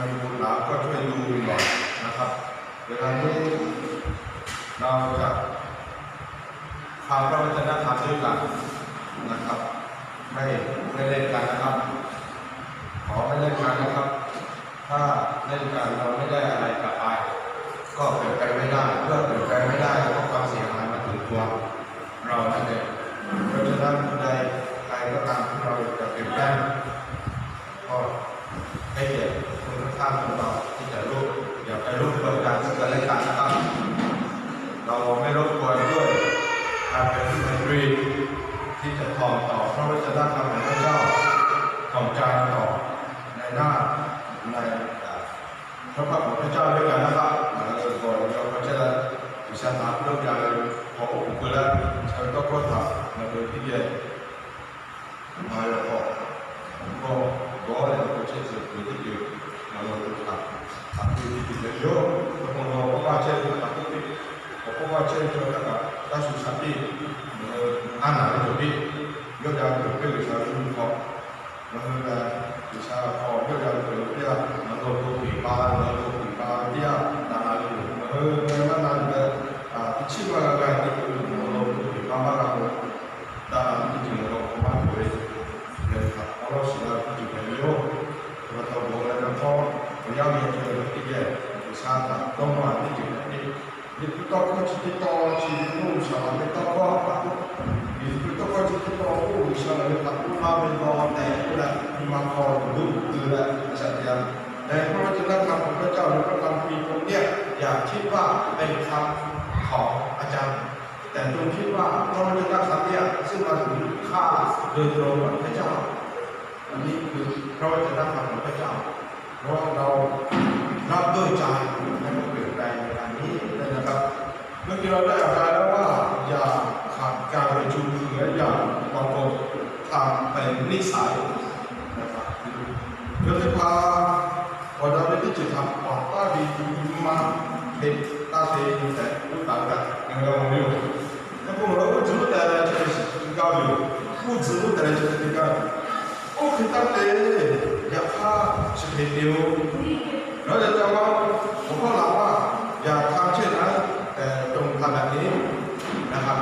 มีบุตรหลานก็ช่วยดูหน่อยนะครับ เวลานี้เราจะฟังพระวจนะธรรมด้วยกันนะครับ ไม่ไม่เล่นกันนะครับ ขอไม่เล่นกันนะครับ ถ้าเล่นกันเราไม่ได้อะไรกลับไป ก็เปลี่ยนแปลงไม่ได้ เมื่อเปลี่ยนแปลงไม่ได้ก็ความเสียหายมาถึงตัวเรานั่นเอง เพราะฉะนั้นผู้ใดใครก็ตามที่เราจะเปลี่ยนแปลง ก็ให้เกียรติคนข้างๆของเราที่จะร่วม อย่าไปรบกวนกันซึ่งกันและกันนะครับ เราไม่รบกวนด้วยการเป็นมิตรไมตรีที่จะถ่อมต่อพระวจนะคำของพระเจ้า ถ่อมใจต่อในหน้า ในอ่าพระพักตร์ของพระเจ้าด้วยกันนะครับ เออ ก่อนเราจะเจริญวิชาสามเรื่องใหญ่ ขอองค์ปู่และชาวต้นกล้าถามมาโดยที่เดียว Maiꞈ k'aw, k'aw, gawˇ leh k'aw chehˇ chi peuˬ teˇ ceuˬ, ngaˬ hui htaꞈ htaꞈ piˇ ve teˇ ceuˬ leh yoˬ. K'aw k'aw, k'aw k'aw chehˇ ve htaꞈ k'oˆ piˇ, k'aw k'aw chehˇ ve chaw htaꞈ kaꞈ taˇ shu shaˍ piˇ, ngaˬ hui a naˍ ve cawˬ piˇ, yawˇ ca ve cawˬ piˇ G'uiˬsha ve nyi hk'aw, ngaˬ hui lehˬ G'uiˬsha hk'aw yawˇ ca ve cawˬ piˇ a, ngaˬ hui to piˍ pa, ngaˬ hui to piˍ pa ve teˇ yanˇ, taˍ na ve yoˬ. Ngaˬ hui ve maˇ na yuˬ leh, teˇ chiˉ maˇ g'a g'a teˇ hkui ngaˬ hui to piˍ pa maˇ g'a k'o, taˍ na ve teˇ ceuˬ ngaˬ hui k'awꞈ maˇ cawˬ ve, lehˬ htaꞈ awˉ lawˉ shiˍ la ve teˇ ceuˬ hpehꞈ ve yoˬ. Ngaˬ hui htaꞈ g'awˬ leh g'a hkawˇ, awˬ yanˇ ve cawˬ ve teˇ geh, G'uiˬsha htaꞈ dawˇ maˇ teˇ ceuˬ hpehꞈ ve, Liꞈ hpu tawˇ hkawˇ chi teˇ tawn chi ve k'oˆ G'uiˬsha laˬ ve tawˇ hkawˇ htaꞈ k'oˆ, Liꞈ hpu tawˇ hkawˇ chi teˇ tawn k'oˆ G'uiˬsha laˬ ve htaꞈ k'oˆ laˇ ve law tehꞈ k'oˆ leh, nyi ma hk'aw tuˬ lonˉ tuˬ te leh a shaꞈ teꞈ a. ในพระวจนะคำของพระเจ้า หรือพระคัมภีร์ตรงเนี้ย อย่าคิดว่าเป็นคำของอาจารย์ แต่จงคิดว่าพระวจนะคำเนี่ยซึ่งมาถึงข้าโดยตรงจากพระเจ้า อันนี้คือพระวจนะคำของพระเจ้า เพราะเรารับด้วยใจและก็เปลี่ยนแปลงในการนี้นะครับ เมื่อกี้เราได้อ่านไปแล้วว่า อย่าขาดการประชุม และอย่าปรากฏธรรมเป็นนิสัยนะครับ Yawˇ teˇ hpaˍ awˬ da ve teˇ ceuˬ htaꞈ paˍ taˇ ve nyi ma hk'e taˇ te tehꞈ k'oˆ taˍ ve kaꞈ ngaˬ hui g'a mawˬ ve yoˬ. Hk'e k'o, ngaˬ hui k'oˆ tcuh lonˉ tehꞈ leh chi hk'e te gaˇ ve yoˬ. K'oˆ tcuh lonˉ tehꞈ leh chi hk'e te gaˇ ve yoˬ. Oˇ hk'e taˇ te, yaꞈ hk'aˇ chi hk'e te oˬ. Nawˬ hui ca ma, awˬ hkawˇ laˬ maˇ, yaꞈ hk'aˇ chehˇ naˉ tehꞈ dawˇ hk'a daꞈ ve, yaꞈ hk'aˇ,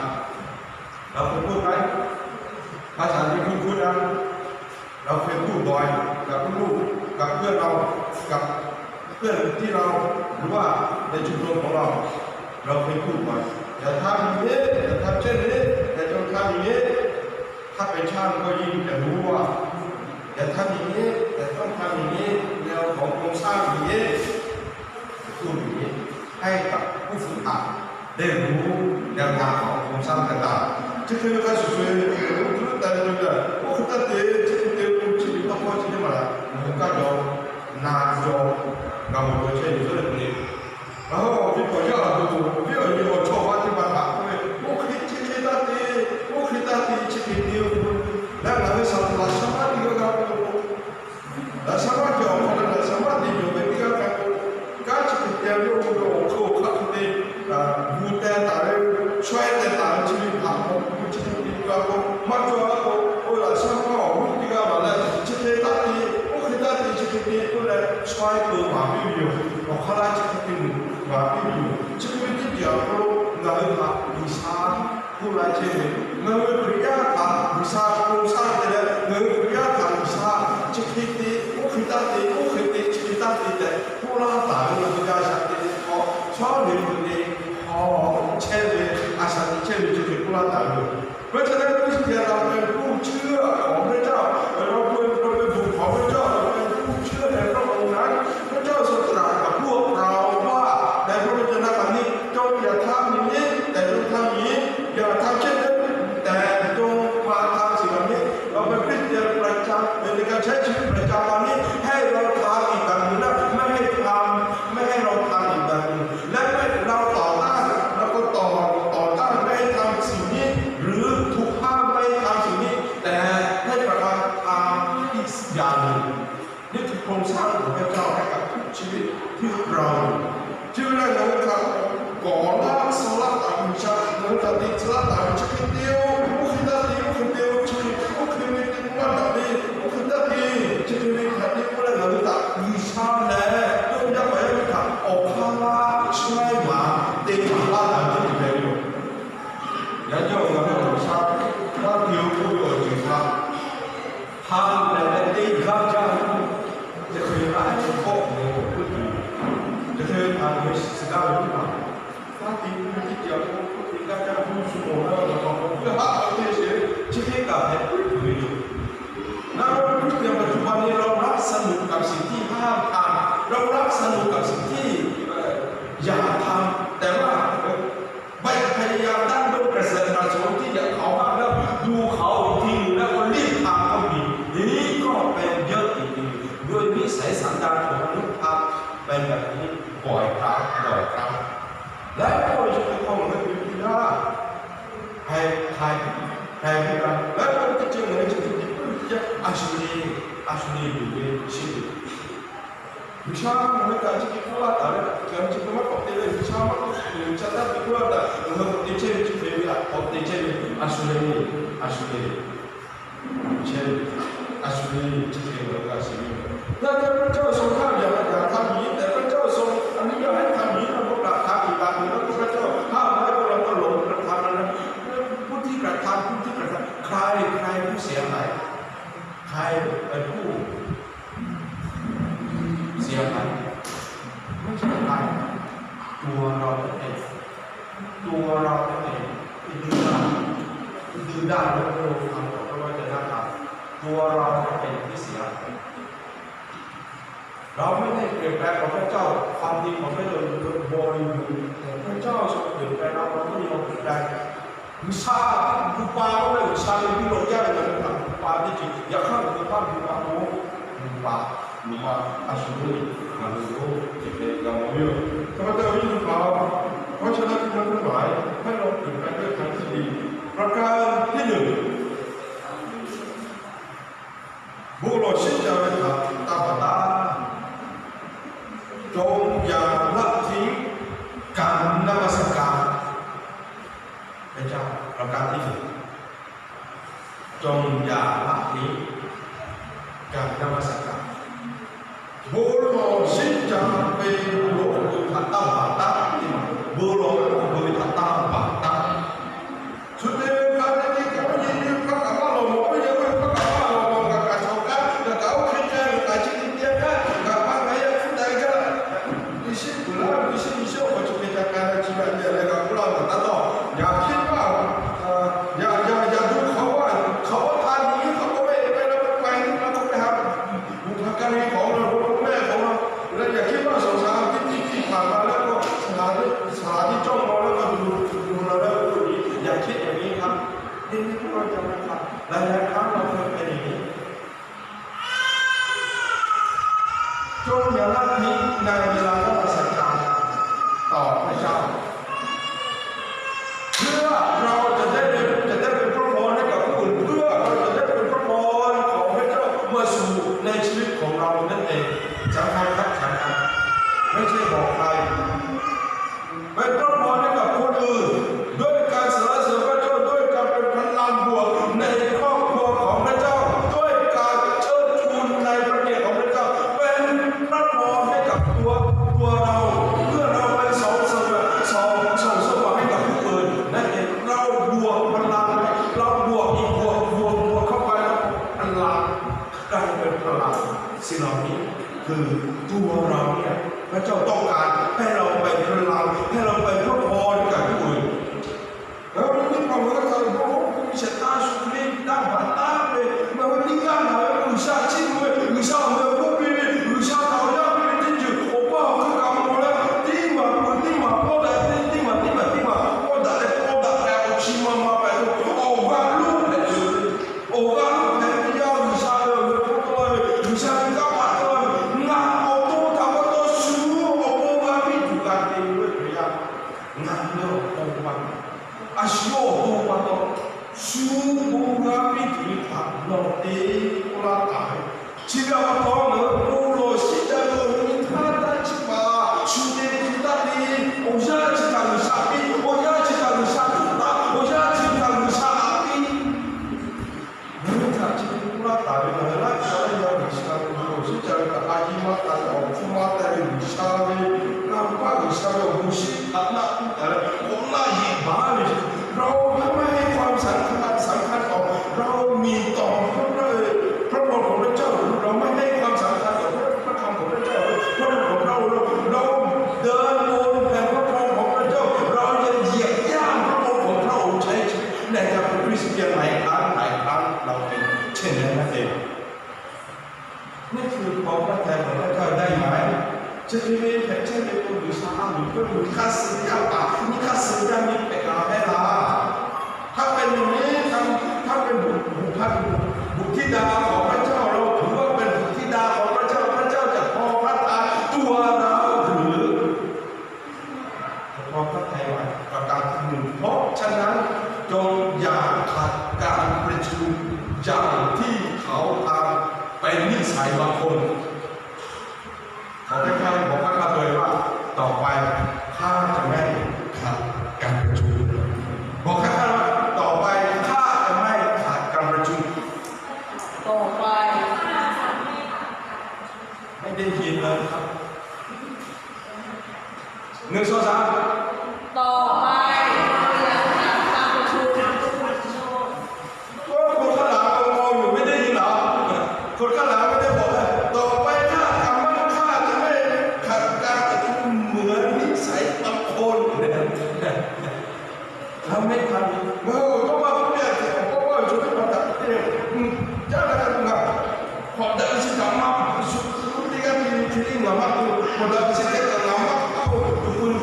เราเคยพูดไหม ภาษานี้คุ้นๆนะ เราเคยพูดบ่อยกับลูกๆ กับเพื่อนเรา กับเพื่อนที่เรา หรือว่าในชุมชนของเรา เราเคยพูดบ่อย อย่าทำอย่างนี้ อย่าทำเช่นนี้ แต่จงทำอย่างนี้ ถ้าเป็นช่างก็ยิ่งจะรู้ว่า อย่าทำอย่างนี้ แต่ต้องทำอย่างนี้ แนวของโครงสร้างอย่างนี้ พูดอย่างนี้ให้กับผู้ฝึกหัดได้รู้แนวทางของโครงสร้างต่างๆ Chi hk'e ve hk'a shuˍ shuˍ ve, oˇ hk'e ve tehꞈ ve lehˬ, oˇ hk'e taˇ te, chi hk'e te k'o, chi ve tawˇ hkawˇ chi teˇ maˬ ngaˬ hui kaˇ jaw, na jaw, g'a mawˬ jaw chehˇ ve cawˇ leh k'o le. Ngaˬ hui awˬ viˉ awˬ yaˇ awˬ to, awˬ viˉ awˬ nyi awˬ chawˇ awˬ ma teˇ hpaˍ htaꞈ k'oˆ ve, oˇ hk'e chi hk'e taˇ te, oˇ hk'e taˇ te, chi hk'e te oˬ. Leh ngaˬ hui shaˍ laꞈ shaˍ maˇ teˇ g'aˇ g'a k'oˆ ve k'o, laꞈ shaˍ maˇ cawˬ awˬ hk'aw lo laꞈ shaˍ maˇ te cawˬ ve teˇ g'aˇ g'a k'oˆ, kanˉ chi hk'e te ve oˇ ve awˬ hk'aw lo hk'aˬ hk'e te, gu teh taˍ ve, chaweh teh taˍ ve chi ve htaꞈ k'awꞈ k'oˆ ve chi hk'e te g'a k'o, maˇ cawˬ a k'o, oˇ laꞈ shaˍ maˇ awˬ g'uˇ teˇ g'aˇ maˬ leh, chi hk'e taˇ te, oˇ hk'e taˇ te, chi hk'e te k'oˆ leh, chaweh to maˍ piˇ ve yoˬ. Awˬ hk'aˇ laˇ chi hk'e te maˍ piˇ ve yoˬ. Chi hk'e ve teˇ ceuˬ awˬ hk'aw lo ngaˬ hui htaꞈ G'uiˬsha k'oˆ laˇ chehˇ ve, ngaˬ hui Hkriꞈ yaˇ htaꞈ G'uiˬsha k'oˆ shaˉ te leh, ngaˬ hui Hkriꞈ yaˇ htaꞈ G'uiˬsha chi hk'e te, oˇ hk'e taˇ te, oˇ hk'e te, chi hk'e taˇ te tehꞈ k'oˆ laˇ taˍ ve, ngaˬ hui g'a shaꞈ te ve hk'aw, chaw ve ve te hk'aw chehˇ ve, a shaꞈ te chehˇ ve chi hk'e k'oˆ laˇ taˍ ve yoˬ. เพราะฉะนั้น คริสเตียนเราเป็นผู้เชื่อของพระเจ้า เราเป็นเราเป็นบุตรของพระเจ้า เราเป็นผู้เชื่อในพระองค์นั้น พระเจ้าทรงตรัสกับพวกเราว่าในพระวจนะคำนี้ จงอย่าทำอย่างนี้ แต่จงทำอย่างนี้ อย่าทำเช่นนั้น แต่จงมาทำสิ่งเหล่านี้ เราเป็นคริสเตียนประจำ ในการใช้ชีวิตประจำวันนี้ ให้เราทำอีกแบบหนึ่งนะ ไม่ให้ทำ ไม่ให้เราทำอีกแบบหนึ่ง และไม่ เราต่อต้าน เราก็ต่อ ต่อต้านไม่ให้ทำสิ่งนี้ หรือถูกห้ามไม่ให้ทำสิ่งนี้ แต่ให้กลับมาทำอีกอย่างหนึ่ง นี่คือโครงสร้างของพระเจ้าให้กับทุกชีวิตที่เรา Chi ve lehˬ ngaˬ hui htaꞈ kawˍ laˇ suh laˇ taˍ ve G'uiˬsha, ngaˬ hui htaꞈ te tcuh laˇ taˍ ve chi hk'e te oˬ, oˇ hk'e taˇ te, oˇ hk'e te oˬ, chi oˇ hk'e ve te maˇ daꞈ ve, oˇ hk'e taˇ te, chi hk'e ve htaꞈ te k'oˆ leh ngaˬ hui htaꞈ G'uiˬsha lehˬ อย่าทำ แต่ว่า ไปพยายามดั้นด้นประเสริฐประสงค์ที่จะเผาบ้านแล้ว ดูเขาอีกทีหนึ่ง แล้วก็รีบทำก็มี นี่ก็เป็นเยอะจริงๆ ด้วยนิสัยสันดานของมนุษย์ครับ เป็นแบบนี้บ่อยครั้งบ่อยครั้ง และก็จะต้องไม่เป็นที่ได้ ใครใครใครไม่ได้ และก็จะเจอในจุดที่เพื่อจะอาชีพอาชีพอยู่ในชีวิต G'uiˬsha ngaˬ hui kaꞈ chi hk'e k'oˆ laˇ taˍ leh, ngaˬ hui chi hk'e maˇ k'awꞈ te leh, G'uiˬsha maˇ k'awꞈ te, G'uiˬsha taˇ te k'oˆ laˇ taˍ, ngaˬ hui k'awꞈ te chehˇ ve chi hk'e ve, k'awꞈ te chehˇ ve, a shu le, a shu le, chehˇ ve, a shu le, chi hk'e ve a shu le. ถ้าพระเจ้าทรงห้ามอย่า อย่าทำอย่างนี้ แต่พระเจ้าทรงอนุญาตให้ทำอย่างนี้ เราก็กลับทำอีกแบบหนึ่ง แล้วก็พระเจ้าห้ามไว้ เราก็หลงกระทำนั้น ผู้ที่กระทำ ผู้ที่กระทำ ใคร ใครผู้เสียหาย ใครเป็นผู้ เสียหาย ไม่ใช่ใคร ตัวเรานั่นเอง ตัวเรานั่นเองที่ดื้อด้าน ที่ดื้อด้านแล้วก็ทำต่อพระวจนะธรรม ตัวเรานั่นเองที่เสียหาย เราไม่ได้เปลี่ยนแปลงของพระเจ้า ความดีของพระเจ้ายังบริบูรณ์ แต่พระเจ้าทรงเปลี่ยนแปลงเรา เราไม่ยอมเปลี่ยนแปลง G'uiˬsha gu pa k'oˆ leh, G'uiˬsha ve mvuhˇ naw jaˇ ve ngaˬ hui htaꞈ gu pa teˇ ceuˬ, yaꞈ hk'aˇ ngaˬ hui maˇ gu pa k'o, gu pa, gu pa, a shu le, ngaˬ hui lo, ceh te g'a mawˬ ve yoˬ. ข้าพเจ้า ที่เรียนมา เพราะฉะนั้น ท่านทั้งหลาย ให้เราเปลี่ยนแปลงด้วยการที่ดี ประการที่หนึ่ง Bon lawˬ shinˉ ca ve htaꞈ taˇ baˬ taˉ. จงอย่าละทิ้งการนมัสการพระเจ้า ประการที่หนึ่ง จงอย่าละทิ้งการนมัสการ Bon lawˬ shinˉ ca ve loꞈ lo htaꞈ taˇ baˬ taˉ. Bon lawˬ ve k'oˆ ve htaꞈ taˇ baˬ taˉ. Shu te ve hk'a ve teˇ kaꞈ maˇ nyi ve hk'a kaꞈ maˇ lawˬ mawˬ ve, yawˇ ve hk'a kaꞈ maˇ lawˬ mawˬ, kaꞈ kaꞈ shawˍ kaꞈ, kaꞈ kaꞈ oˇ hk'e ca ve kaꞈ chi teˇ teˇ kaꞈ, kaꞈ kaꞈ maˇ g'a yaˇ hpu taˍ ve kaꞈ, Yeˍsuˆ kuˬ laˇ ve, Yeˍsuˆ, Yeˍsuˆ awˬ hk'aw chi hk'e ca ka na chi ve a nyi leh kaꞈ k'oˆ laˇ ve kaꞈ taˇ tawˇ. Yaꞈ hk'e maˇ, yaꞈ yaꞈ yaꞈ duˬ hk'aw a, hk'aw a htaꞈ nyi ve hk'a k'oˆ ve, pehˇ laˇ k'oˆ k'ai ve, laˇ k'oˆ pehˇ ha, gu hk'a ka ve k'awꞈ la k'oˆ mehˆ k'awꞈ la, leh yaꞈ hk'e maˇ shawˍ shaˍ teˇ teˇ teˇ hpaˍ ma leh k'o, saˍ laˍ teˇ, saˍ laˍ teˇ cawˇ maw leh k'o, duˬ duˬ la leh k'o, yaꞈ hk'e yaꞈ ve hk'a, teˇ teˇ k'oˆ la ca ve hk'a, la yaꞈ hk'aˇ la hk'e hpehꞈ ve จงอย่าละทิ้งในเวลานมัสการต่อพระเจ้า เพื่อเราจะได้เป็น จะได้เป็นพระพรให้กับผู้อื่น เพื่อเราจะได้เป็นพระพรของพระเจ้ามาสู่ในชีวิตของเรานั่นเอง สำคัญครับ สำคัญ ไม่ใช่บอกใคร เป็นพระพรให้กับคนอื่น ด้วยการสรรเสริญพระเจ้า ด้วยการเป็นพลังบวกในครอบครัวของพระเจ้า ด้วยการเชิดชูในพระเกียรติของพระเจ้า เป็นพระพรให้กับตัว ตัวเรา เพื่อเราเป็นสองสว่าง สอง ส่องสว่างให้กับผู้อื่นนั่นเอง เราบวกพลัง เราบวกอีก บวก บวก บวกเข้าไปแล้วพลัง กลายเป็นพลัง สิ่งเหล่านี้คือตัวเราเนี่ย พระเจ้าต้องการให้เราเป็นพลัง ให้เราเป็นพระพรให้กับผู้อื่น Ngaˬ hui teˇ hpaˍ ngaˬ hui htaꞈ awˬ bon k'oˆ ve chi taˇ shu le, taˇ baˬ taˉ ve, ngaˬ hui teˇ g'aˇ ngaˬ hui G'uiˬsha chiˇ mvuh ve, G'uiˬsha awˬ meh awˬ hponˇ piˇ ve, G'uiˬsha htaꞈ awˬ yanˇ piˇ ve teˇ ceuˬ awˬ paˇ awˬ hkuiˉ kaꞈ mawˬ leh, teˇ maˬ peuˬ teˇ maˬ pawˇ daꞈ, teˇ maˬ teˇ maˬ teˇ maˬ teˇ maˬ pawˇ daꞈ leh pawˇ daꞈ k'ai awˬ chi ma ma pehꞈ k'o, awˬ g'aˇ lonˉ hpehꞈ ve, awˬ g'aˇ lonˉ hpehꞈ ve teˇ yanˇ, G'uiˬsha ve awˬ meh hponˇ tawˆ la ve, G'uiˬsha ve kanˉ hpaˇ tawˆ la ve, ngaˬ awˬ to htaꞈ pa taw shu awˬ bon g'a piˇ tuˬ g'a te ve Hkriꞈ yaˇ, ngaˬ hui awˬ to pa, a shu awˬ to pa taw, shu bon g'a piˇ tuˬ ve htaꞈ nawˬ te k'oˆ laˇ taˍ ve. Chi ve awˬ pa taw ngaˬ hui bon lawˬ shinˉ ca ve awˬ nyi htaˇ taˇ chi paˍ shu te ve hk'e taˇ te. Awˬ yanˇ chi htaꞈ G'uiˬsha piˇ, awˬ yanˇ chi htaꞈ G'uiˬsha tuˉ taˍ, awˬ yanˇ chi htaꞈ G'uiˬsha haꞈ piˇ. Ngaˬ hui htaꞈ chi hk'e k'oˆ laˇ taˍ ve, ngaˬ hui laˇ ca laˇ yaˇ G'uiˬsha ve bon lawˬ shinˉ ca ve htaꞈ a yiˇ maˇ k'ai, awˬ hpfuhˇ maˇ teh ve G'uiˬsha ve, kanˉ hpaˇ G'uiˬsha ve awˬ bon shinˉ htaꞈ naˆ tuˉ taˍ leh k'awꞈ laˇ yeꞈ baˬ ve เราไม่ให้ความสำคัญ สำคัญต่อ เราหมิ่นต่อพระพรของพระเจ้า เราไม่ให้ความสำคัญต่อพระพรของพระเจ้า พระพรของเรา เรา เราเดินบนแผ่นพระพรของพระเจ้า เรายังเหยียบย่ำพระพรของพระองค์ ใช้ชีวิตในการเป็นคริสเตียนหลายครั้ง หลายครั้ง เราเป็นเช่นนั้นนั่นเอง นี่คือความรักแท้ของพระเจ้าได้ไหม ใช่ไหมครับ Chi hk'e ve hpehꞈ chehˇ ve k'o, G'uiˬsha a loˍ k'oˆ ve hk'aˇ suh yaˇ paˍ nyiˇ hk'aˇ suh yaˇ miˇ hpehꞈ la hpehˇ laˇ. Hk'a pehꞈ nyi ve, hk'a pehꞈ bvuhꞈ hpaˇ ve, bvuhꞈ htiˇ da k'awꞈ พระเจ้า เราถือว่าเป็นบุตรธิดาของพระเจ้า พระเจ้าจะครองพระทัยตัวเราหรือ ครองพระทัย เพราะฉะนั้น จงอย่าขัดการประชุมอย่างที่เขาทำเป็นนิสัยบางคน ขอให้ข้า บอกข้าข้าตัวเองว่า ต่อไปข้าจะไม่ขัดการประชุม บอกข้าข้าว่า ต่อไปข้าจะไม่ขัดการประชุม ต่อไป ไม่ได้ยินเลยครับ หนึ่ง สอง สาม ต่อไป ก็คนข้างหลังก็มองอยู่ ไม่ได้ยินเหรอ คนข้างหลังไม่ได้บอกว่า ต่อไปข้าจะไม่ ข้าจะไม่ขัดการประชุมเหมือนนิสัยบางคน ทำไม่ทัน เออ ก็ว่าผมเนี่ย ผมก็ว่าอยู่ไม่ทันแต่เนี่ย อืม จ้าอะไรกันมึงอ่ะ พอได้สิ กลับมา สุดที่กันที ทีนี้หลังมา พอได้สิ แกกลับมา เอาปืน ปืน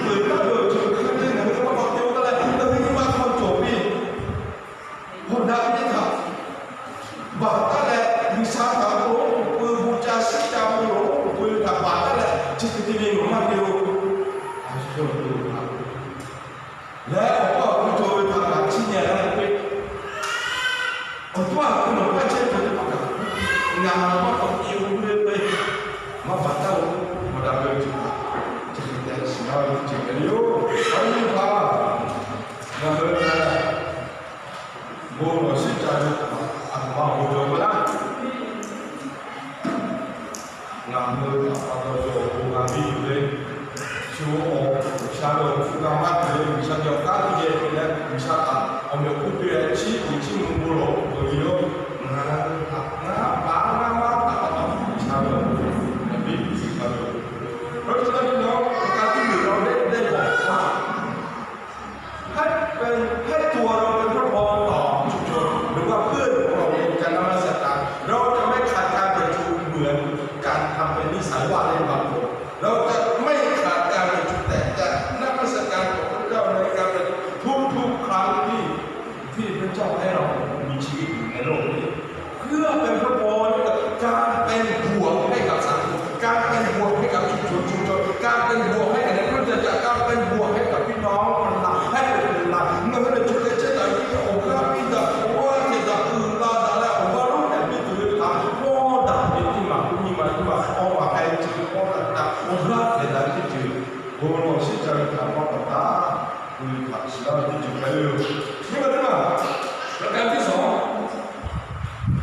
ปืน ก็เลย ถือปืน เนี่ย ก็มาบอกเดียวกันเลย แล้วพี่มาเข้าโจทย์พี่ พอได้ไม่ทัน บาทนั่นแหละ มีชาตาโลก ปืนบูชา สัจจาโลก ปืนตาบาทนั่นแหละ จิตติวิญญาณมาเดียว อาจจะโดนดูครับ แล้วก็คุณโจไปทำงานชิ้นใหญ่แล้วเป็น ผมว่าคุณหลวงพ่อเช่นกันหรือเปล่าครับ งานเราก็ต้องเตรียมเรื่องเลย มาบัตรเจ้า มาดำเนินชีวิต จะเป็นแต่สิ่งที่เราจริงกันอยู่ อันนี้พา ดำเนินการ Bon, shinˉ ca ve aˬ htoꞈ ma awˬ bon cawˬ ve laˇ. Ngaˬ hui a pa taw cawˬ awˬ bon g'a piˇ tuˬ ve, shu awˬ G'uiˬsha ve awˬ hpu g'a maˇ tuˬ ve, G'uiˬsha ve awˬ kanˉ teˇ geh ve leh, G'uiˬsha htaꞈ awˬ meꞈ awˬ hponˇ piˇ leh, chiˉ uiˍ chiˉ mvuh bon lawˬ tuˬ ve yoˬ. Ngaˬ hui htaꞈ ngaˇ paˍ ngaˇ maˇ htaꞈ pa taw G'uiˬsha ve awˬ bon g'a piˇ tuˬ ve hk'a ve yoˬ. เพราะฉะนั้นพี่น้อง การที่อยู่เราได้ ได้บอกว่า ให้เป็น ให้ตัวเราเป็นพระพรต่อชุมชน หรือว่าเพื่อนของเราเองจะนมัสการ เราจะไม่ขาดการประชุมเหมือนการทำเป็นนิสัยว่าเล่นบางคน เราจะไม่ขาดการประชุม แต่จะนมัสการของพระเจ้าในการประชุมทุกๆครั้งที่ ที่พระเจ้าให้เรามีชีวิตอยู่ในโลกนี้ เพื่อเป็นพระพรให้กับการเป็นบวกให้กับสังคม การเป็นบวกให้กับชุมชนชุมชน การเป็นบวกให้กับในคริสตจักร การเป็นบวกให้กับพี่น้องคนไทย ให้เป็นคนไทย เมื่อพระเจ้าช่วยเจตนาที่องค์พระบิดาว่าเจตนาอื่นลาดาและองค์พระรูปแบบนี้คือทำพ่อดับในที่มาผู้มีมาที่มาออกมาให้ถึงพ่อต่างๆองค์พระเจตนาที่ถือ Bon, shinˉ ca ve htaꞈ pa taw taˇ, uiˍ htaꞈ shiˍ laˇ ve teˇ ceuˬ hpehꞈ ve yoˬ. Nyi ma teˇ ma, ประการที่สอง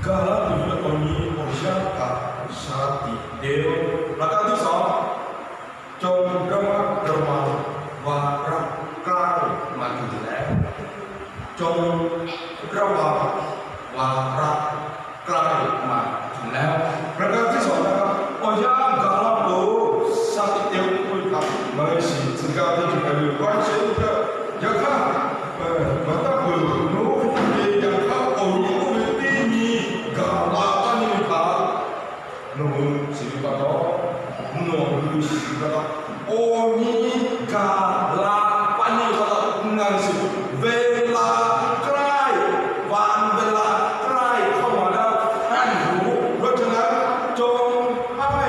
Gaˬ la tuˬ ve awˬ nyi awˬ yanˇ kaꞈ sha tiꞈ te-oˬ. ประการที่สอง จงระมัดระวังวาระใกล้มาถึงแล้ว จงระวังวาระ ใกล้มาถึงแล้ว ประการที่สองนะครับ awˬ yanˇ gaˬ la tuˬ sha tiꞈ te-oˬ k'oˆ ve htaꞈ ngaˬ hui shiˍ tcuh gaˇ ve teˇ ceuˬ hpehꞈ ve yoˬ. Yaꞈ hk'aˇ, maˍ taˇ peuˬ nawˬ hui hk'e te ve yaꞈ hk'aˇ awˬ nyi oˇ ve teˇ nyi gaˬ la taˇ nyi ve htaꞈ nawˬ hui shiˍ ve pa taw, nawˬ hui shiˍ ve pa taw, awˬ nyi gaˬ la taˇ nyi ve pa taw, ngaˬ hui shiˍ เวลาใกล้ วันเวลาใกล้เข้ามาแล้ว ท่านรู้ เพราะฉะนั้น จงให้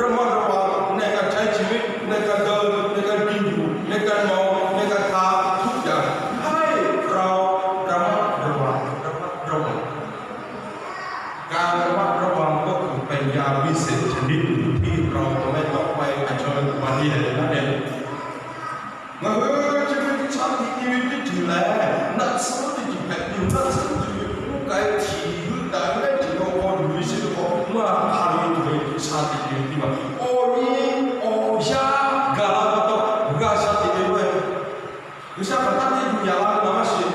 ระมัดระวังในการใช้ชีวิต ในการเดิน ในการกินอยู่ ในการนอน ในการทานทุกอย่าง ให้เราระมัดระวัง ระมัดระวัง การระมัดระวังก็คือเป็นยาวิเศษชนิดหนึ่งที่เราจะไม่ต้องไปเผชิญอุบัติเหตุนั่นเอง Ngaˬ hui chi ve sha tiꞈ te ve teˇ ceuˬ lehˬ, naˆ tsuhˇ teˇ ceuˬ hpehꞈ ve yoˬ. Naˆ tsuhˇ teˇ ceuˬ ve k'oˆ k'ai htiꞈ hui daꞈ ve teˇ ceuˬ lo k'aw luˬ ve chi ve k'o, maˇ a ve tuˬ ve sha tiꞈ te ve teˇ ma. Awˬ nyi awˬ yanˇ gaˬ la ve pa taw, g'a sha tiꞈ te ve. G'uiˬsha hk'aˬ htaˇ teˇ nyi yaꞈ la ve maˇ shiˍ.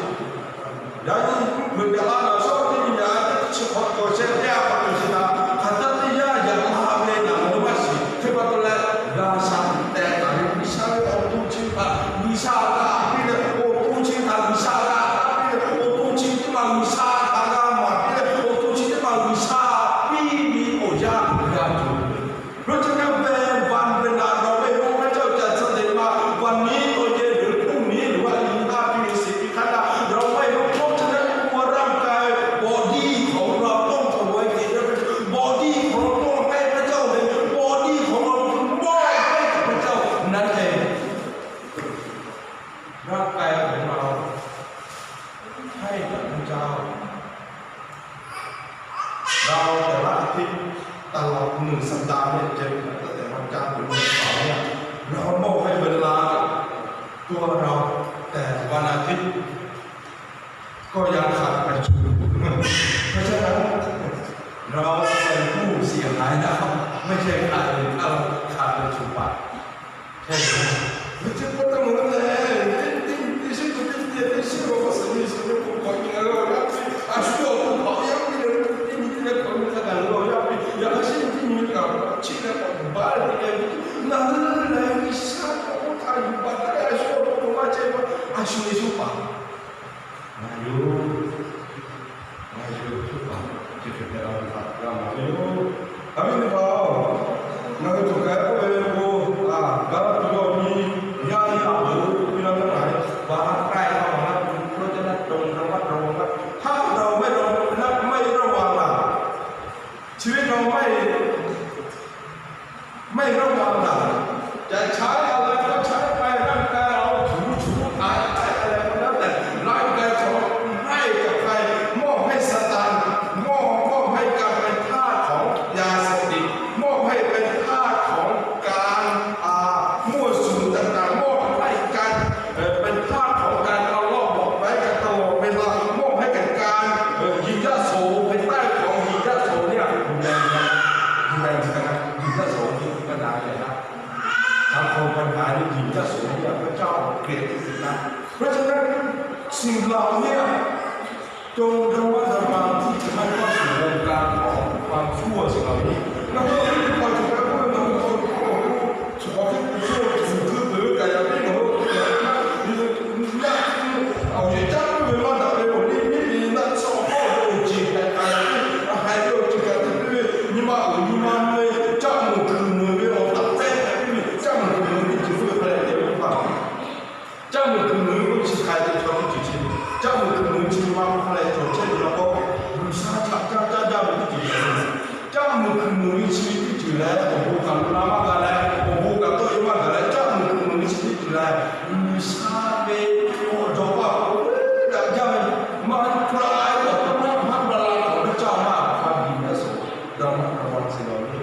Yaꞈ nyi mvuhˇ hpeuꞈ yaꞈ la ve awˬ shawˉ teˇ nyi yaꞈ la teˇ chi hk'awꞈ cawˬ sheh teˇ a hk'awꞈ cawˬ sheh htaꞈ hk'aˬ htaˇ teˇ yanˇ yaꞈ la ve naˬ maˇ shiˍ. Hk'e pa taw leh, g'a sha tiꞈ tehꞈ taˍ ve G'uiˬsha ve awˬ to chi htaꞈ G'uiˬsha g'a piˇ leh, awˬ to chi htaꞈ G'uiˬsha g'a piˇ leh, awˬ to chi teˇ ma G'uiˬsha htaꞈ g'a maˍ piˇ leh, awˬ to chi teˇ ma G'uiˬsha piˇ ve awˬ yanˇ g'a tuˬ. เพราะฉะนั้น แปลงวัน สัปดาห์เนี่ย เจ็ดวัน ตั้งแต่วันจันทร์ถึงวันเสาร์เนี่ย เรามอบให้เวลาตัวเรา แต่วันอาทิตย์ ก็ยังขาดประชุม เพราะฉะนั้น เราเป็นผู้เสียหายนะครับ ไม่ใช่ใคร ถ้าเราขาดประชุมไป ใช่ไหม Ve chi k'oˆ taˇ mawˬ leh, teˇ nyi teˇ shiˉ k'o teˇ nyi teˇ shiˉ k'o, k'o suhˍ nyi suhˍ nyi k'o, k'awꞈ nyi leh, a shu awˬ to hpaꞈ yaˇ piˇ leh, teˇ nyi teˇ nyi k'awꞈ nyi hk'a gaˬ lawˬ yaˇ piˇ, yaꞈ hk'aˇ shinˉ teˇ nyi kaꞈ chiˇ leh k'awꞈ baˬ leh teˇ geh, ngaˬ hui lehˬ G'uiˬsha k'awꞈ k'oˆ htaꞈ yuˬ baˬ taˉ leh, a shu awˬ to k'o maˇ chehˇ maˇ, a shu ve shu paˍ ngaˬ yoˬ. Ngaˬ hui htaꞈ g'a mawˬ ve yoˬ. Aˬ viˉ teˇ hpaˍ-oˬ, ngaˬ hui cawˬ k'ai k'oˆ ve k'o, a, gaˇ tuˬ yawˇ nyi, yaˇ nyi a peuˬ piˇ laˇ ve, ngaˬ hui ba k'ai a maˬ na, k'oˆ jaˇ na, dawˇ na maˇ dawˇ na, htaˇ dawˇ maˇ dawˇ na, maˇ heˆ dawˇ wa laˬ. Chi ve dawˇ maˇ heˆ. ไม่ระวังหลัง จะใช้อะไรก็ใช้ไป ร่างกายเราถูถูถ่ายถ่ายอะไรก็แล้วแต่ ร่างกายของเราให้กับใคร มอบให้ซาตาน มอบ มอบให้การเป็นทาสของยาเสพติด มอบให้เป็นทาสของการ อ่า มั่วสุมต่างๆ มอบให้การ เอ่อ เป็นทาสของการทะเลาะเบาะแว้งกันตลอดเวลา มอบให้กับการ เอ่อ หยิ่งยโส ภายใต้ของหยิ่งยโสเนี่ย รุนแรงนะ รุนแรงเหมือนกันนะ หยิ่งยโสนี่ก็ดังใหญ่นะ สังคมปัญหานี่ หยิ่งยโสเนี่ย พระเจ้าเกลียดที่สุดนะ เพราะฉะนั้น สิ่งเหล่านี้ จงระมัดระวังที่จะไม่เข้าสู่วงการของความชั่วสิ่งเหล่านี้ แล้วก็ที่คอยจะไปพูดมันก็ขอให้ผู้ช่วยถือคือหรือแต่อย่าไม่หลง เอาใจจับไม่เป็นว่าจะเป็นคนที่ไม่ดีนะ สอบข้อโดยจิตแต่การที่หายโดยจิตการที่ไม่มีมาหรือมีมาเลย จับมือคือมือไม่ออกตัดแท้แต่ไม่มี จับมือคือมือที่ถือเพื่อแปลเดียวหรือเปล่า Caˇ meuˬ kuiˬ meuˬ ve k'o chi hk'ai te chaw teˇ ceuˬ chi. Caˇ meuˬ kuiˬ meuˬ ve chi ma k'oˆ hk'a leh cawˬ chehˇ ve la k'o, G'uiˬsha htaꞈ caˇ caˇ jaˇ ve teˇ ceuˬ lehˬ, caˇ meuˬ kuiˬ meuˬ ve chi ve teˇ ceuˬ lehˬ, awˬ bon kaꞈ lo la maˇ g'a leh, awˬ bon kaꞈ tawˆ e maˇ gaˬ leh, caˇ meuˬ kuiˬ meuˬ ve chi teˇ ceuˬ lehˬ, G'uiˬsha ve awˬ jaw paˇ k'oˆ daꞈ jaˇ ve, maˇ k'oˆ la, a yawˇ htaꞈ maˇ k'oˆ la, maˇ k'oˆ la, awˬ ve caˇ maˇ hk'a biˬ ve suhˍ, daꞈ maˇ daꞈ wa chi la ve.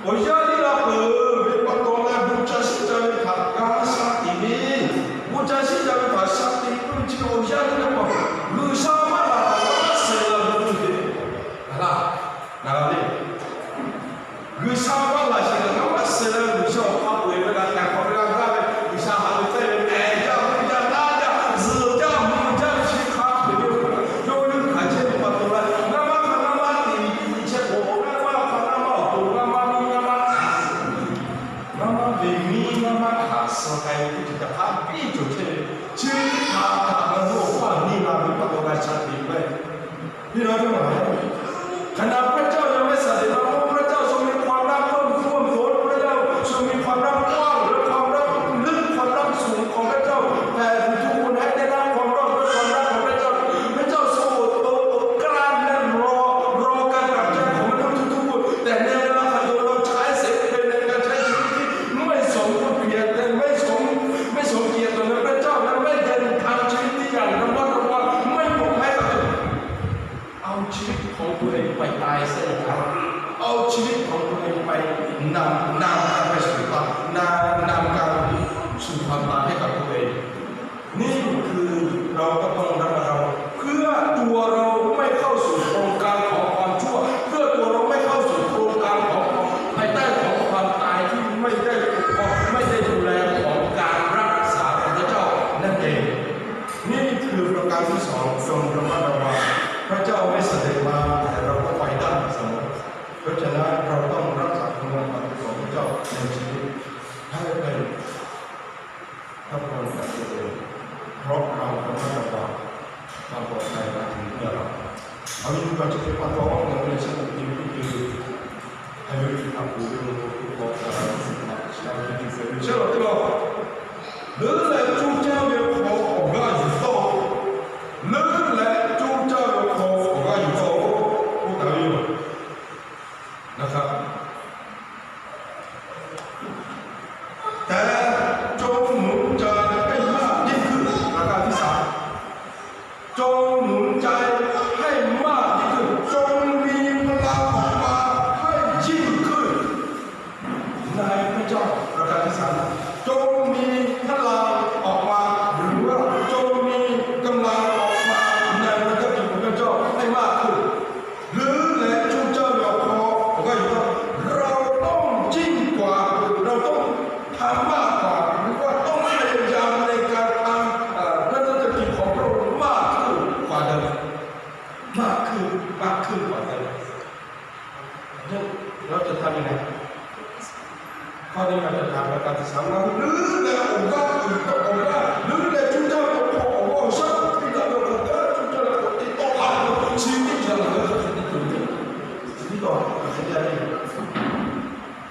Awˬ yanˇ teˇ g'aˇ peuˬ ve pa taw leh, bon ca shiˉ ca ve htaꞈ g'a shaꞈ teꞈ ve, bon ca shiˉ ca ve htaꞈ shaꞈ teꞈ k'oˆ ve chi awˬ yanˇ teˇ g'aˇ peuˬ, G'uiˬsha maˇ laˬ kaꞈ maˇ suh la ve k'oˆ ve, a laˇ, na g'a ve, G'uiˬsha maˇ laˬ sheˍ kaꞈ maˇ suh la, G'uiˬsha awˬ hk'aw peu-eˬ ve g'a hkanˍ hk'awꞈ ve g'a gaˇ ve, G'uiˬsha haꞈ ve teˇ ve pehˬ jaˇ, mvuhˇ jaˇ, naˇ jaˇ, zuhˬ jaˇ, mvuhˇ jaˇ, chi hk'a peu-eˬ ve, yawˇ hui hkanˍ chehˇ ve pa taw leh, ngaˇ maˇ hk'a ngaˇ maˇ te ve nyi chehˇ k'o, ngaˇ maˇ hk'a ngaˇ maˇ awˬ to ngaˇ maˇ miˇ ngaˇ maˇ hkanˍ suh, ngaˇ maˇ ve miˇ ngaˇ maˇ hkanˍ suh k'ai ve teˇ ceuˬ htaꞈ hk'a biˇ cawˬ chehˇ ve, chi ve htaꞈ htaꞈ ngaˬ hui awˬ hk'aw aꞈ neˇ la ve pa taw g'a shaꞈ teꞈ ve. พี่น้องทั้งหลาย ขณะพระเจ้ายังไม่เสด็จมา พระเจ้าทรงมีความรักเพิ่มพูน พระเจ้าทรงมีความรักกว้าง และความรักลึก ความรักสูงของพระเจ้าแผ่ถึงทุกคนให้ได้รับความรอดด้วยความรักของพระเจ้า พระเจ้าทรงอดทนอดกลั้นและรอ รอการกลับใจของมนุษย์ทุกๆคน แต่ในเวลาขัดตัวเราใช้เสรีภาพในการใช้ชีวิตที่ไม่สมเกียรติ ไม่สม ไม่สมเกียรติต่อพระเจ้า และไม่เดินทางชีวิตที่อย่างระมัดระวัง ไม่หลงไหลต่อ เอาชีวิตของตัวเองไปตายซะอย่างนั้น เอาชีวิตของตัวเองไปนำ นำการไปสู่ความ นำ นำการสู่ความตายให้กับตัวเอง นี่คือเราก็ต้องระมัดระวัง เพื่อตัวเราไม่เข้าสู่โครงการของความชั่ว เพื่อตัวเราไม่เข้าสู่โครงการของภายใต้ของความตายที่ไม่ได้ปกป้อง ไม่ได้ดูแลของการรักษาของพระเจ้านั่นเอง นี่คือประการที่สอง จงระมัดระวัง พระเจ้าไม่เสด็จมา แต่เราก็ไปได้เสมอ เพราะฉะนั้นเราต้องรักษาคุณงามความดีของพระเจ้าในชีวิตให้เป็นพระพรแก่ตัวเอง เพราะเราระมัดระวังความปลอดภัยมาถึงเพื่อเรา เอาอย่างนี้ก่อนจะเป็นความพร้อมในเรื่องของชีวิตที่ดี Hai ve hk'a k'oˍ ve awˬ to hk'aw hk'a la ve suhˍ htaꞈ chi a ve teˇ ceuˬ ve chehˇ la teˇ g'aˇ, leuˉ leh coˇ caˇ ve hk'aw awˬ g'aˇ yuˬ tawˆ, leuˉ leh coˇ caˇ ve hk'aw awˬ g'aˇ yuˬ tawˆ k'oˆ taˍ ve yoˬ. Ngaˬ hk'a แต่จงหนุนใจให้มากยิ่งขึ้น ประการที่สาม จงหนุนใจให้มากยิ่งขึ้น จงมี Yawˇ ca htaˇ ve lehˬ, hkawˇ teˇ g'aˇ ca htaꞈ g'a ka tiꞈ shaˍ ngaˬ hui leuˉ leh awˬ g'aˇ uiˍ tawˆ awˬ g'aˇ leuˉ leh cuˇ caˇ ve awˬ hk'aw awˬ g'aˇ awˬ shaˉ hk'aˬ hk'e daꞈ ve awˬ hk'aw hk'a cuˇ caˇ leh k'awꞈ te tawˆ la ve chi teˇ jaˇ ngaˬ hui hk'aˬ hk'e te tuˬ ve, chi teˇ tawˆ hk'aˬ hk'e te a ve.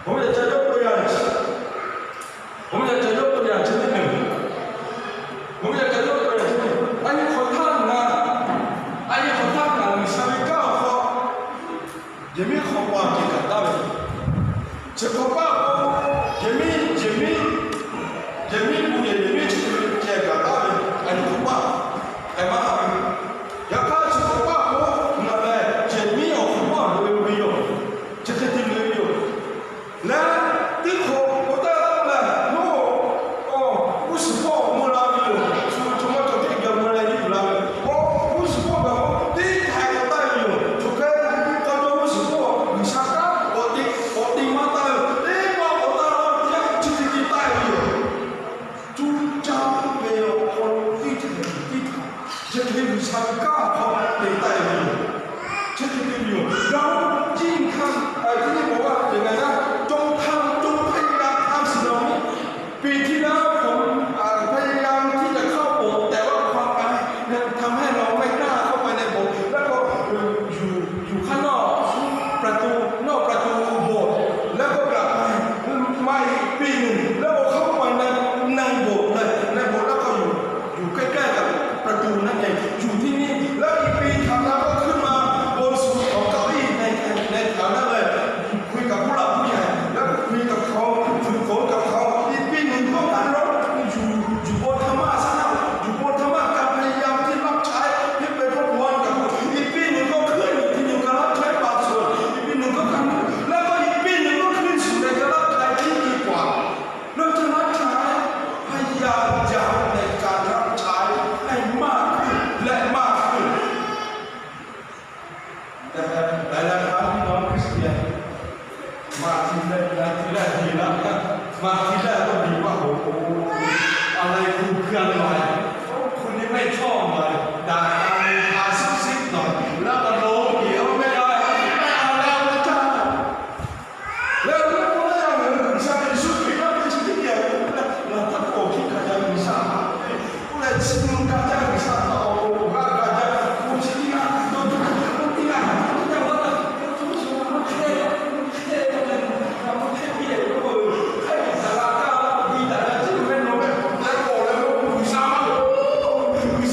Oˇ ve ca yawˇ to yaˇ chi, oˇ ve ca yawˇ to yaˇ chi teˇ nyi, oˇ ve ca yawˇ to yaˇ chi teˇ nyi, a nyi hk'awꞈ htaˇ ngaˬ, a nyi hk'awꞈ htaˇ ngaˬ G'uiˬsha ve kanˉ awˬ hk'aw yehˬ miˉ hk'awꞈ paˆ ceh kaꞈ taˍ ve, chi hk'awꞈ paˆ k'o, yehˬ miˉ, yehˬ miˉ, yehˬ miˉ pu yehˬ, yehˬ miˉ chi ve ceh kaꞈ taˍ ve, a nyi hk'awꞈ paˆ k'ai maˇ haꞈ ve. Yaꞈ hk'aˇ chi hk'awꞈ paˆ k'o, ngaˬ lehˬ yehˬ miˉ awˬ hk'awꞈ paˆ loꞈ e ve yoˬ. Chi hk'e te loꞈ e ve yoˬ. Leh teˇ hk'awꞈ k'oˆ taˍ leh, yawˇ, a, g'uˇ suhˍ hpawˇ mvuh la ve yoˬ. Shu chaw maˇ chaw teˇ geh mvuh leh nyi uiˍ la ve, a, g'uˇ suhˍ hpawˇ gaˬ k'o teˇ htaiˍ k'awꞈ taˍ ve yoˬ. Chaw hk'e k'aw jawˇ g'uˇ suhˍ hpawˇ G'uiˬsha kanˉ k'awꞈ te, k'awꞈ te maˇ taˍ ve, teˇ maˇ k'awꞈ taˍ la ve teˇ yanˇ chi hk'e te taˍ ve yoˬ. Cuˇ caˇ ve awˬ hk'aw lo teˇ htaiˍ teˇ htaiˍ chi hk'e G'uiˬsha ve kanˉ awˬ hk'aw te taˍ ve yoˬ. Chi hk'e te ve yoˬ. Ngaˬ hui jiˇ hkanˇ, a, teˇ nyi bawˬ g'a te ngaˬ g'aˇ, jawˇ hkanˇ jawˇ hk'e g'a hkanˇ shiˍ la ve, ปีที่แล้วผม พยายามที่จะเข้าโบสถ์ แต่ว่าความอาย ทำให้เราไม่กล้าเข้าไปในโบสถ์ แล้วก็ อยู่ข้างนอกประตู นอกประตูโบสถ์ แล้วก็กลับไป มาอีกปีหนึ่ง แล้วก็เข้าไปใน ในโบสถ์เลย ในโบสถ์ แล้วก็อยู่ อยู่ใกล้ๆกับประตูนั่นเอง อยู่ที่นี่ แล้วอีกปีถัดมาก็ขึ้นมาบนสุดของเก้าอี้ใน ในแถวนั้นเลย คุยกับผู้หลักผู้ใหญ่ แล้วก็คุยกับเขา ฝึกฝนกับเขา อีกปีหนึ่งก็การร้อง อยู่ อยู่บนธรรมะซะแล้ว อยู่บนธรรมะ การพยายามที่รับใช้ ที่ไปทบทวนกับเขา อีกปีหนึ่งก็ขึ้นอีกทีหนึ่งก็รับใช้บางส่วน อีกปีหนึ่งก็ขึ้น แล้วก็อีกปีหนึ่งก็ขึ้นสู่ในการรับใช้ที่ดีกว่า เราจะรับใช้ พยายามในการรับใช้ให้มากขึ้นและมากขึ้น แต่หลายๆครั้งพี่น้องคริสเตียน มาทีแรกนะ ทีแรกดีแล้ว มาทีแรกก็ดีว่า โอ้โห อะไรดูเคลื่อนไหว โอ้ คนนี้ไม่ชอบหน่อย ด่ากันพาซุบซิบหน่อย แล้วก็ลงเดี๋ยวไม่ได้ ไม่เอาแล้วพระเจ้า Leh k'o, k'oˆ leh, ngaˬ hui G'uiˬsha Yeˍsuˆ Hkriꞈ kanˉ te chi teˇ geh, ngaˬ htaˇ k'awꞈ hkiˆ hkanˍ jaˇ G'uiˬsha, k'oˆ leh chi mvuh gaˇ jaˇ G'uiˬsha htaꞈ awˬ k'oˍ g'a gaˇ jaˇ, k'oˆ chi teˇ g'aˇ, dawˇ tuˬ k'oˆ teˇ g'aˇ, teˇ g'aˇ, teˇ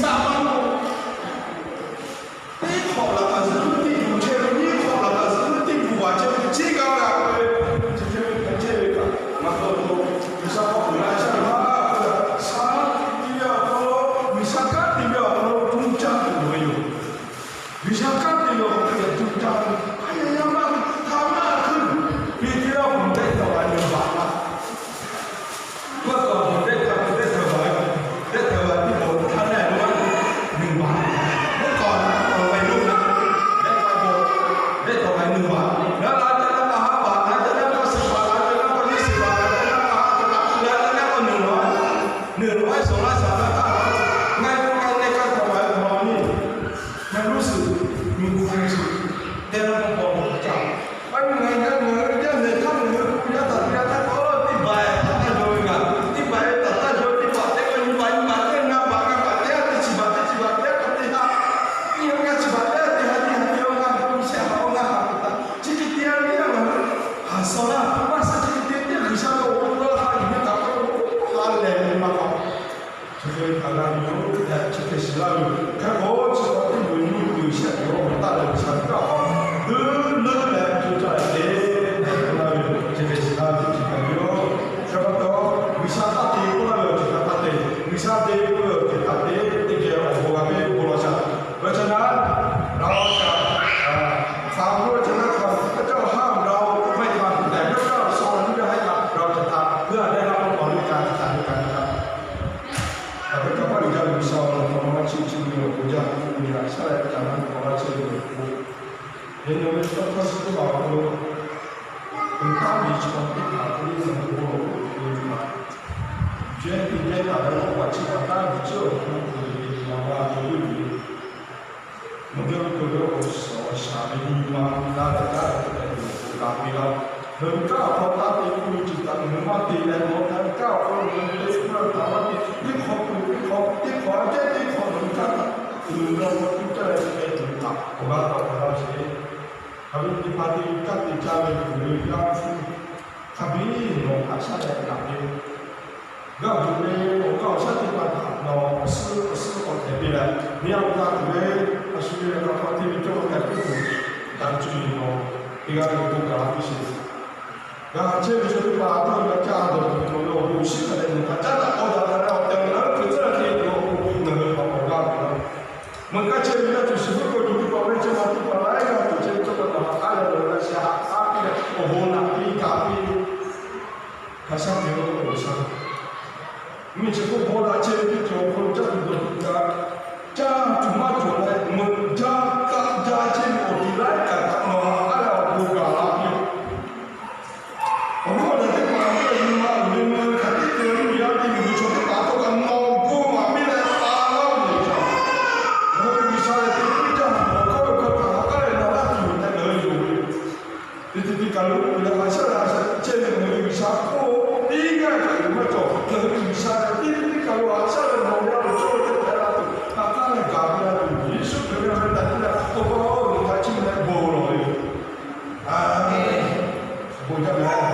g'aˇ, Teˇ hk'awꞈ laꞈ kaꞈ zuhˆ tiˇ tuˬ chehˇ ve nyiˇ hk'awꞈ laꞈ kaꞈ zuhˆ tiˇ tuˬ chehˇ ve, nyiˇ hk'awꞈ laꞈ kaꞈ zuhˆ tiˇ tuˬ baˬ chehˇ ve, chi hk'e ve hk'e chehˇ ve kaꞈ, ngaˬ hui G'uiˬsha hk'aw uiˍ la chehˇ ve, shaˉ tiꞈ ve awˬ hk'aw lo, G'uiˬsha kanˉ te ve awˬ hk'aw lo cuˇ caˇ tuˬ ve yoˬ. G'uiˬsha kanˉ te ve awˬ hk'aw lo cuˇ caˇ ve, hk'a yaˇ yaˇ maˇ htaꞈ maˇ hkui, Peˍtruˆ awˬ hk'aw lo tehꞈ taˍ ve nyi baˬ laˇ. Meuˇ k'awꞈ dehꞈ htaꞈ dehꞈ htaꞈ baˬ, dehꞈ htaꞈ baˬ tiˉ bawˬ htaˇ lehˬ, lo maˇ nyi baˬ. Meuˇ k'awꞈ awˬ ve lo na, dehꞈ htaꞈ bawˬ, dehꞈ htaꞈ baˬ nyi baˬ. Ngaˬ la ca na kaꞈ ha baˬ, la ca na kaꞈ suhˍ baˬ, la ca na kaꞈ nyiˇ suhˍ baˬ, la ca na kaꞈ ha ca kaꞈ, la ca na kaꞈ nyi baˬ. Nyi baˬ shawˍ laˇ shaˍ laˇ htaˇ, ngaˬ hui ngaˬ hui leh ka htaꞈ baˬ ve hk'aw lo nyi, ngaˬ hui suhˍ, nyi hk'aw suhˍ, dehꞈ la kaꞈ bawˬ htaꞈ caˇ. Ngaˬ hui ngaˬ hui jaˇ lehˬ hk'aˇ ngaˬ hui hpu yaˇ htaꞈ te g'a htaˇ k'o, teˇ baˬ taˍ taˇ jaw ve kaꞈ, teˇ baˬ taˍ taˇ jaw, teˇ baˬ teˇ k'o nyi baˬ nyi baˬ teˇ, ngaˇ baˬ ngaˇ baˬ teˇ, teˇ chi baˬ teˇ chi baˬ teˇ htaˇ te ha, teˇ ha ngaˇ chi baˬ teˇ, teˇ ha teˇ ha teˇ, ngaˇ hk'aˇ mi shehˆ ha k'o ngaˇ ha k'o taˇ, chi hk'e te a ve ngaˬ hui haˍ shaw laˇ, maˇ suh chi hk'e te teˇ G'uiˬsha ve awˬ bon laˇ ha yuˬ ve kaꞈ k'o, ha lehˬ ve maˇ k'aw. Chi hk'e ve htaꞈ g'a nyi-oˬ tehꞈ chi hk'e shiˍ laˇ ve yoˬ. Hk'e k'o, chi hk'awꞈ teˇ moˍ nyi G'uiˬsha ve awˬ bon taˇ leh G'uiˬsha ve kanˉ awˬ hk'aw leuˉ leh co caˇ leh te tehꞈ k'oˆ laˇ ve yoˬ. Chi hk'e shiˍ laˇ ve chi hk'e ve yoˬ. Hk'e pa taw, G'uiˬsha taˇ te k'oˆ laˇ ve awˬ ceuˬ htaꞈ taˇ te, G'uiˬsha te k'oˆ ve awˬ ceuˬ htaꞈ te, teˇ geh awˬ bon g'a ve bon lawˬ shaˍ. เพราะฉะนั้น เราจะ ฟังพระวจนะคำ พระเจ้าห้ามเราไม่ทำ แต่พระเจ้าสอนให้ทำ เราจะทำ เพื่อได้รับพระพรด้วยการศึกษาด้วยกันนะครับ Hk'e pa taw, G'uiˬsha ve awˬ bon laꞈ hk'aw maˇ chiˇ chiˇ ve awˬ bon jaˇ, k'oˆ ve a shaˉ leh ca naˇ k'awꞈ laˇ chehˇ ve yoˬ. Hk'e te ve chaw hk'aˇ suh teˇ hpaˍ awˬ hk'aw lo, uiˍ taˍ ve chaw teˇ hpaˍ k'oˆ ve ngaˬ hui k'oˆ lo, uiˍ ve hpaˍ, jehˇ te jehˇ taˍ ve awˬ pa chi kaꞈ taˇ ve ceuˬ awˬ hk'aw lo uiˍ ve hpaˍ g'a k'oˆ ve yoˬ. Ngaˬ hui k'oˆ ve awˬ suhˍ G'uiˬsha ve nyi ma na leh kanˉ te leh nawˬ hui k'oˆ gaˇ piˇ laˇ. Nawˬ hui kanˉ awˬ hk'aw taˇ te k'oˆ ve ceuˬ htaꞈ nawˬ hui maˇ te leh, nawˬ hui kanˉ awˬ hk'aw nawˬ hui te k'oˆ ve htaꞈ maˇ te. Teˇ hk'awꞈ peuˬ teˇ hk'awꞈ, teˇ hk'awꞈ aꞈ kehˉ teˇ hk'awꞈ nawˬ hui kanˉ htaꞈ uiˍ la k'o, teˇ caˇ leh te leh tuˬ htaꞈ awˬ g'aˇ tawˆ hpehꞈ laˇ sheˍ. Hk'aˬ ve teˇ hpaˍ te kanˉ te caˇ ve tuˬ ve yaˇ hpu hk'a biˇ nawˬ haꞈ shaˉ leh naꞈ ve g'aˇ tuˬ ve awˬ g'aˇ awˬ shaˉ teˇ hpaˍ htaꞈ nawˬ awˬ suhˉ awˬ suhˉ k'awꞈ hpehꞈ piˇ leh, miˇ a ve g'a tuˬ ve a shu ve hk'a hk'aw te ve cawˇ ve htaꞈ tuˬ, daꞈ cuˇ ve nawˬ teˇ g'aˇ ve bon gaˬ la piˇ sheˍ. G'a chehˇ ve chaw teˇ hpaˍ htaꞈ g'a caˇ dawˬ tuˬ ve awˬ bon shiˉ hk'a dehꞈ nawˬ htaꞈ caˉ daꞈ k'awꞈ daꞈ leh awˬ tehˬ awˬ na tuˬ tcuhˉ la te ve awˬ bon ngaˬ hui htaꞈ awˬ g'aˇ tuˬ la. Meuꞈ kaˇ chehˇ ve yaˇ tuˬ shiˍ hpuiˉ k'o tuˬ teˇ hpaˍ ve chehˇ ma teˇ hpaˍ laiˉ g'aˇ tuˬ chehˇ ve cawˇ ve nawˬ haꞈ k'aˉ leh nawˬ g'a shiˍ haꞈ k'aˉ piˇ leh awˬ bon naꞈ piˇ gaˬ piˇ hk'a shaˉ te lo k'o G'uiˬsha. Mvuhˇmiˬ chi hk'oˆ bon la chehˇ ve teˇ ceuˬ awˬ hk'aw lo caˇ tuˬ dawˬ tuˬ kaꞈ, caˇ tuˬ maˇ cawˬ leh meuꞈ jaˇ kaˆ jaˇ chehˇ ve awˬ tuˬ laiˉ kaꞈ htaꞈ nawˬ haꞈ k'aˉ leh awˬ bon gaˬ la piˇ. Awˬ lawn k'o, teˇ hpaˍ ve nyi ma uiˍ ve mui hk'aˬ teˇ ceuˬ ve yaˇ te ve chaw teˇ hpaˍ htawˇ kaꞈ nawˬ bon maˍ piˇ leh pa laˇ ve yoˬ. Ngaˬ hui ve G'uiˬsha lehˬ te piˇ jaˇ, nawˬ hkawˇ ve hkawˇ htaꞈ haꞈ k'aˉ leh nawˬ laˇ tuˬ yoˬ tehꞈ ngaˬ hui yonˍ ve yoˬ. Teˇ ceuˬ teˇ kaˬ lo uiˍ leh haꞈ shaˉ leh haꞈ shaˉ chehˇ ve ngaˬ hui ve G'uiˬsha hk'oˆ teˇ g'aˇ kaꞈ uiˍ maˇ cawˬ. Ngaˬ hui ve G'uiˬsha lehˬ teˇ ceuˬ teˇ kaˬ lo haꞈ shaˉ leh nawˬ ve a loˍ cawˇ ve teˇ hpaˍ la tuˬ haꞈ k'aˉ leh gaˬ ve la tuˬ, Yeˍsuˆ Hkriꞈ ve a ve taꞈ piˇ leh awˬ pa oˬ htaꞈ chiˇ mvuh leh bon lawˬ ve yoˬ. Aˬ, bon jaˇ meh.